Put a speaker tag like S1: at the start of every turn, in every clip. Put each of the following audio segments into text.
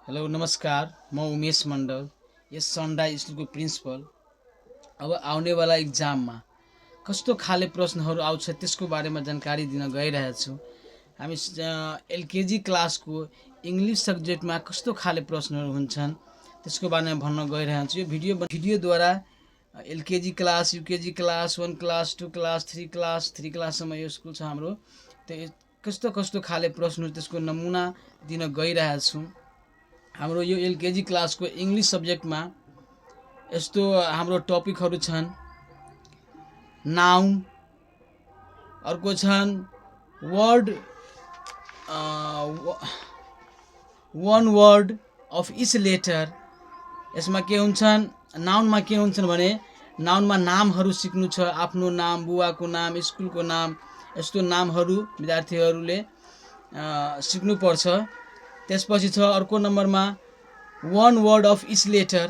S1: Hello नमस्कार, म उमेश मण्डल, यस sunrise स्कुलको प्रिन्सिपल। अब आउनेवाला इक्जाममा कस्तो खाले प्रश्नहरू आउँछ त्यसको बारेमा जानकारी दिन गइरहेछु। हामी एलकेजी क्लासको इङ्ग्लिस सब्जेक्टमा कस्तो खाले प्रश्नहरू हुन्छन् त्यसको बारेमा भन्न गइरहेछु। यो भिडियोद्वारा LKG class, UKG class 1 class 2 class 3 क्लाससम्म यो स्कुल छ हाम्रो। त्यो कस्तो कस्तो खाले प्रश्नहरू त्यसको नमुना दिन गइरहेछु। हाम्रो यो एलकेजी क्लासको इङ्ग्लिस सब्जेक्टमा यस्तो हाम्रो टपिकहरू छन्: नाउन, अर्को छन् word, one word of each letter. यसमा के हुन्छन्, नाउनमा के हुन्छन् भने नाउनमा नामहरू सिक्नु छ। आफ्नो नाम, बुवाको नाम, स्कुलको नाम, यस्तो नामहरू विद्यार्थीहरूले सिक्नुपर्छ। त्यसपछि छ अर्को नम्बरमा वन वर्ड अफ इच लेटर।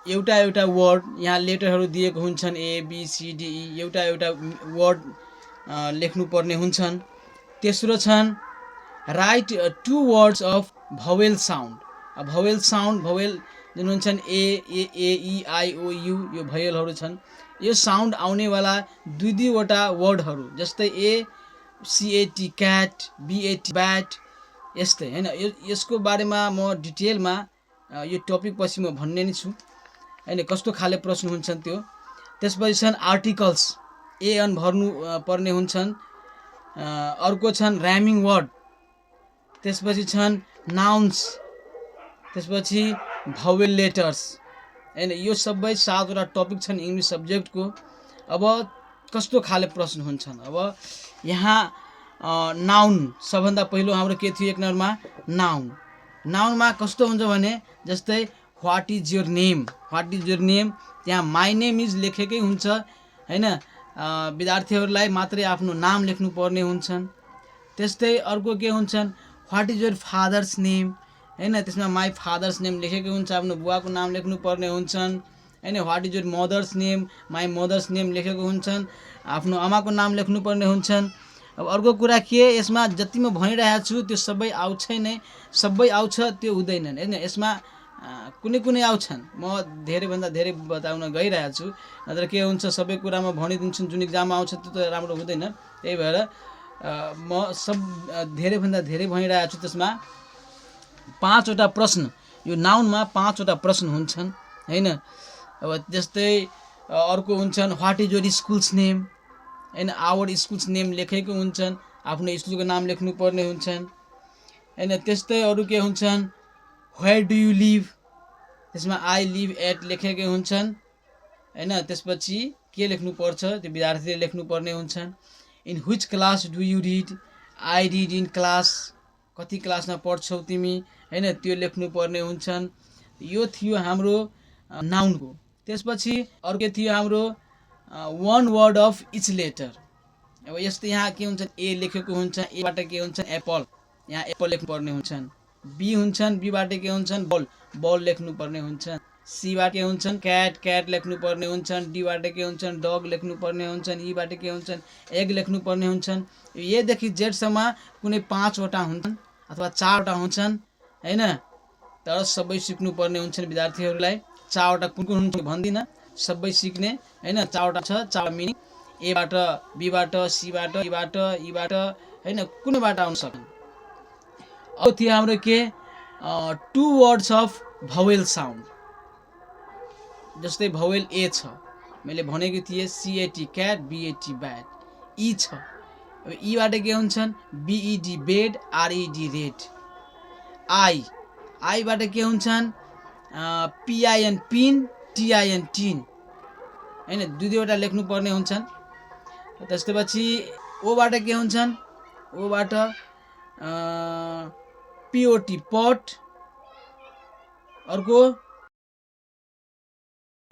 S1: एउटा एउटा वर्ड, यहाँ लेटरहरू दिएको हुन्छन् ABCDE, एउटा एउटा वर्ड लेख्नुपर्ने हुन्छन्। तेस्रो छन् write 2 words of vowel sound. Vowel sound, vowel जुन हुन्छन् A, E, I, O, U, यो भवेलहरू छन्। यो साउन्ड आउनेवाला दुई वटा वर्डहरू, जस्तै CAT क्याट, BAT ब्याट, यस्तै हैन। यसको बारेमा म डिटेलमा यो टपिक पछि म भन्ने नै छु हैन, कस्तो खाले प्रश्न हुन्छन् त्यो। त्यसपछि छन् आर्टिकल्स, AN भर्नु पर्ने हुन्छन्। अर्को छन् राइमिङ वर्ड, त्यसपछि छन् नाउन्स, त्यसपछि भवेल लेटर्स हैन। यो सबै 7 वटा टपिक छन् इङ्ग्लिस सब्जेक्टको। अब कस्तो खाले प्रश्न हुन्छन्, अब यहाँ नाउन सबभन्दा पहिलो हाम्रो के थियो, 1 नम्बरमा नाउन। नाउनमा कस्तो हुन्छ भने जस्तै what is your name, what is your name, त्यहाँ माई नेम इज लेखेकै हुन्छ हैन। विद्यार्थीहरूलाई मात्रै आफ्नो नाम लेख्नु पर्ने हुन्छन्। त्यस्तै अर्को के हुन्छन्, what is your father's name हैन, त्यसमा माई फादर्स नेम लेखेकै हुन्छ, आफ्नो बुवाको नाम लेख्नु पर्ने हुन्छन् हैन। What is your mother's name, my mother's name लेखेको हुन्छन्, आफ्नो आमाको नाम लेख्नु पर्ने हुन्छन्। अब अर्को कुरा के, यसमा जति म भनिरहेको छु त्यो सबै आउँछ नै, सबै आउँछ त्यो हुँदैनन् हैन। यसमा कुनै कुनै आउँछन्, म धेरैभन्दा धेरै बताउन गइरहेको छु, नत्र के हुन्छ सबै कुरामा भनिदिन्छु जुन इक्जाममा आउँछ त्यो त राम्रो हुँदैन। त्यही भएर म धेरैभन्दा धेरै भनिरहेको छु। त्यसमा 5 वटा प्रश्न, यो नाउनमा 5 वटा प्रश्न हुन्छन् हैन। अब जस्तै अर्को हुन्छन् what is your schools name हैन, आवर स्कुल्स नेम लेखेको हुन्छन्, आफ्नो स्कुलको नाम लेख्नु पर्ने हुन्छन् हैन। त्यस्तै अरू के हुन्छन्, वेयर डु यु लिभ, त्यसमा आई लिभ एट लेखेकै हुन्छन् हैन। त्यसपछि के लेख्नुपर्छ, त्यो विद्यार्थीले लेख्नुपर्ने हुन्छन्। In which class do you read, I read in class, कति क्लासमा पढ्छौ तिमी हैन, त्यो लेख्नुपर्ने हुन्छन्। यो थियो हाम्रो नाउनको। त्यसपछि अर्को के थियो हाम्रो वन वर्ड अफ इच लेटर। अब यस्तै यहाँ के हुन्छ, ए लेखेको हुन्छ, एबाट के हुन्छ एप्पल, यहाँ एप्पल लेख्नुपर्ने हुन्छन्। बी हुन्छन्, बीबाट के हुन्छन् बल, बल लेख्नुपर्ने हुन्छन्। सीबाट के हुन्छन् क्याट, क्याट लेख्नुपर्ने हुन्छन्। डीबाट के हुन्छन् डग लेख्नुपर्ने हुन्छन्। ईबाट के हुन्छन् एग लेख्नुपर्ने हुन्छन्। एदेखि जेडसम्म कुनै 5 वटा हुन्छन् अथवा 4 वटा हुन्छन् हैन। तर सबै सिक्नुपर्ने हुन्छन् विद्यार्थीहरूलाई। 4 वटा कुन कुन हुन्छ भन्दिनँ, सबै सिक्ने हैन। 4 वटा छ, 4 मिनिङ एबाट, बीबाट, सीबाट, ईबाट हैन, कुनैबाट आउन सक्छन्। अब थियो हाम्रो के 2 वर्ड्स अफ भवेल साउन्ड। जस्तै भवेल ए छ, मैले भनेको थिएँ CAT क्याट, BAT ब्याट। ई छ, अब ईबाट के हुन्छन् BED बेड, RED रेड। आईबाट के हुन्छन् PIN पिन, TIN टिन हैन, दुईवटा लेख्नुपर्ने हुन्छन्। त्यसपछि ओबाट के हुन्छन्, ओबाट POT पट, अर्को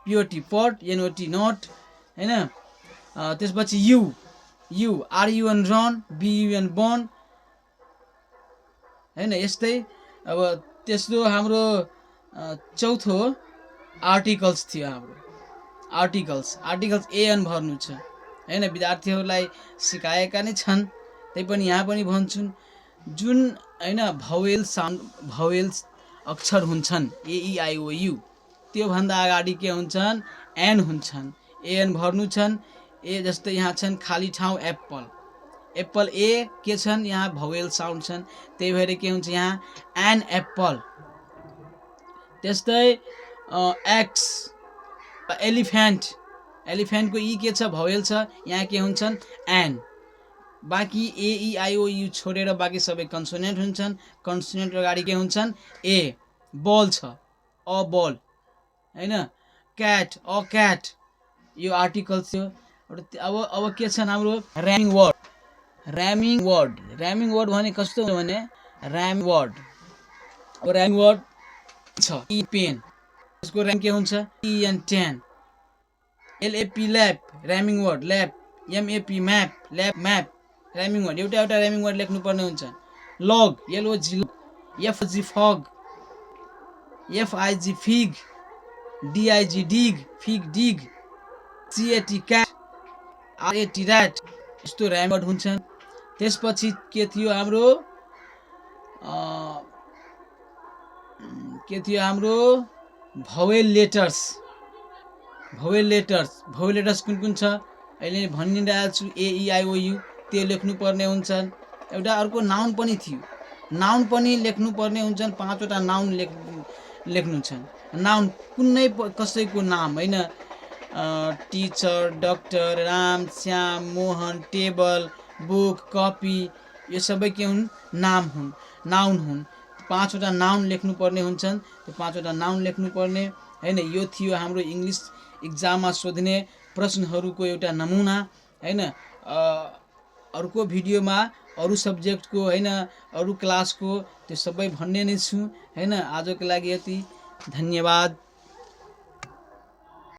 S1: POT पट, NOT नट हैन। त्यसपछि यु RUN रन, BUN बन हैन। यस्तै अब तेस्रो हाम्रो चौथो आर्टिकल्स थियो हाम्रो। आर्टिकल्स AN भर्नु छ हैन। विद्यार्थीहरूलाई सिकाएका नै छन्, त्यही पनि यहाँ पनि भन्छु। जुन हैन भावेल्स अक्षर हुन्छन् AEIOU, त्योभन्दा अगाडि के हुन्छन् एन हुन्छन्। एन भर्नु छन्। ए जस्तै यहाँ छन् खाली ठाउँ एप्पल, एप्पल ए के छन् यहाँ भावेल साउन्ड छन्, त्यही भएर के हुन्छ यहाँ एन एप्पल। त्यस्तै एक्स एलिफेन्ट, एलिफेन्टको ई के छ भावेल छ, यहाँ के हुन्छन् एन। बाँकी AEIOU छोडेर बाँकी सबै कन्सोनेन्ट हुन्छन्। कन्सोनेन्ट अगाडि के हुन्छन् ए। बल छ अ बल हैन। क्याट अ क्याट, यो आर्टिकल थियो। अब के छन् हाम्रो र्यामिङ वर्ड। र्यामिङ वर्ड भने कस्तो भने र्याम वर्ड। अब र्यामिङ वर्ड छ ई पेन, यसको र्याम के हुन्छ EN 10। LAP lap, rhyming word lap. MAP map, lap map, rhyming word. एउटा र्यामिङ वर्ड लेख्नुपर्ने हुन्छ। Log, LOG FG fog, FIG fig, DIG dig, fig dig, CAT cat, RAT rat, यस्तो rhyme word हुन्छन्। त्यसपछि के थियो हाम्रो भावेल लेटर्स। भावेल लेटर्स कुन कुन छ अहिले भनिरहेको छु AEIOU, त्यो लेख्नुपर्ने हुन्छन्। एउटा अर्को नाउन पनि थियो, नाउन पनि लेख्नुपर्ने हुन्छन्। 5 वटा नाउन लेख्नु छन्। नाउन कुनै कसैको नाम हैन, teacher, doctor, Ram, Shyam, Mohan, table, book, copy, यो सबै के हुन् नाम हुन्, नाउन हुन्। 5 वटा नाउन लेख्नुपर्ने हुन्छन्। त्यो 5 वटा नाउन लेख्नुपर्ने हैन। यो थियो हाम्रो इङ्ग्लिस इक्जाममा सोध्ने प्रश्नहरूको एउटा नमुना हैन। अर्को भिडियोमा अरू सब्जेक्टको हैन, अरू क्लासको त्यो सबै भन्ने नै छु हैन। आजको लागि यति, धन्यवाद।